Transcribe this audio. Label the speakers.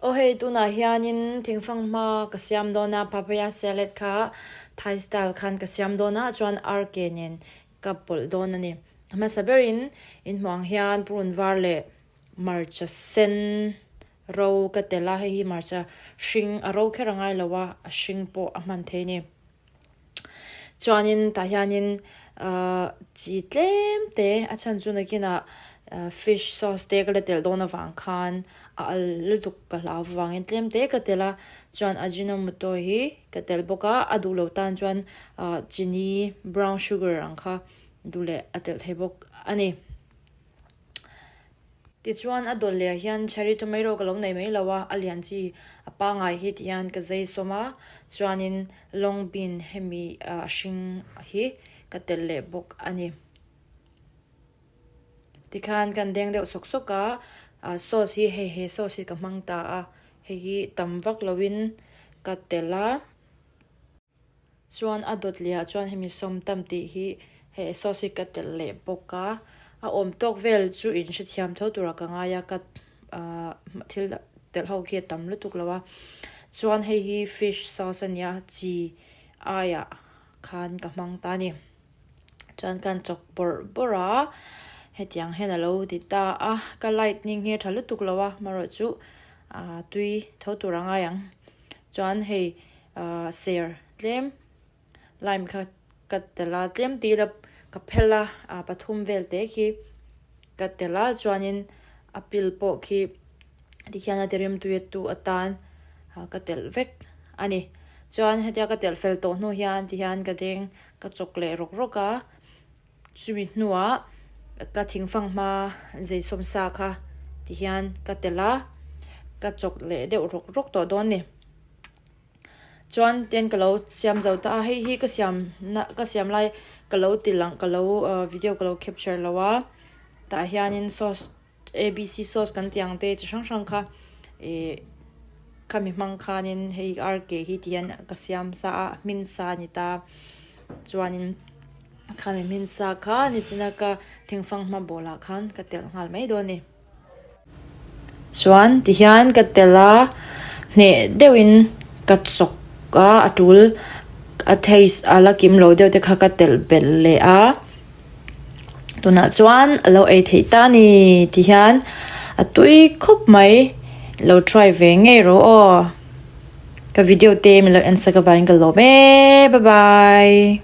Speaker 1: Aw hei tunah hianin thingfanghma ka siam dawn a, papaya salad kha Thai style khan ka siam dawn a, chuan arke nen ka pawlh dawn a ni. A hmasa berin inhmuh ang hian purun var leh hmarcha sen ro ka telh a, hei hi hmarcha hring a ro kher a ngai lo a, a hring pawh a hman thei a ni. Chuanin tah hianin ahh chi tlem te a chhan chu nakinah fish sauce te ka la telh dawn avang khan a al lutuk ka hlau avangin tlem te ka telh a chuan ajinomoto hi ka telh bawk a a duh loh tan chuan ahh chini brown sugar ang kha duh leh a telh thei bawk a ni. Tichuan a dawt leh ah hian cherry tomato ka lo nei mai lo a, a lian chi a pangai hi ti hian ka zai sawm a, chuanin long bean hemi a hring hi ka telh leh bawk a ni. Tikhan kan deng deuh sawk sawk a, sauce hi hei he sauce hi ka hmang ta a, hei hi tam vak lovin ka telh a. Chuan a dawt leh ah chuan hemi sawmtam tih hi hei sauce hi ka telh leh bawk a, a awm tawk vel chu in hrethiam tho turah ka ngai a ka ahh thil telh ho khi a tam lutuk lo a, chuan hei hi fish sauce a nia chi aiah khan ka hmang ta a ni. Chuan ka han chawk bawrh bawrh a, hetiang hian a lo ti ta a, ka lightning hi a tha lutuk lo a, amaherawhchu ahh tui tho tur a ngai ang. Chuan hei ahh ser tlem lime kha ka telh a tlem tih ila ka phel a ah pathum vel te khi ka telh a chuanin a pil pawh khi tikhian a ti rimtui a tu atan ah ka telh vek a ni chuan hetia ka telh fel tawh hnu hian tihian ka deng ka chawk leh rawk rawk a. Chumi hnuah ka thingfang hma zeisawm sa kha tihian ka telh a, ka chawk leh deuh rawk rawk tawh dawn ni. Chuan tian ka lo siam zo ta a, hei hi ka siam na ka siam lai ka lo ti lang ka lo video ka lo capture lo a, tah hianin sauce ABC sauce kan tih ang te chi hrang hrang kha ih khami hmang khanin hei ar ke hi tihian ka siam sa a hmin sa a ni ta chuanin khami hmin sa kha nichina ka thingfang hma bawlah khan ka telh nghal mai dawn a ni. Chuan tihian ka telh a hneh deuhin ka chawk a a tul a taste a la kim lo deuh te kha ka telh belh leh a. Tunah chuan a lo ei theih ta a ni ti hian a tui khawp mai lo try ve ngei rawh aw ka video te min lo en sak avangin ka lawm e bye bye.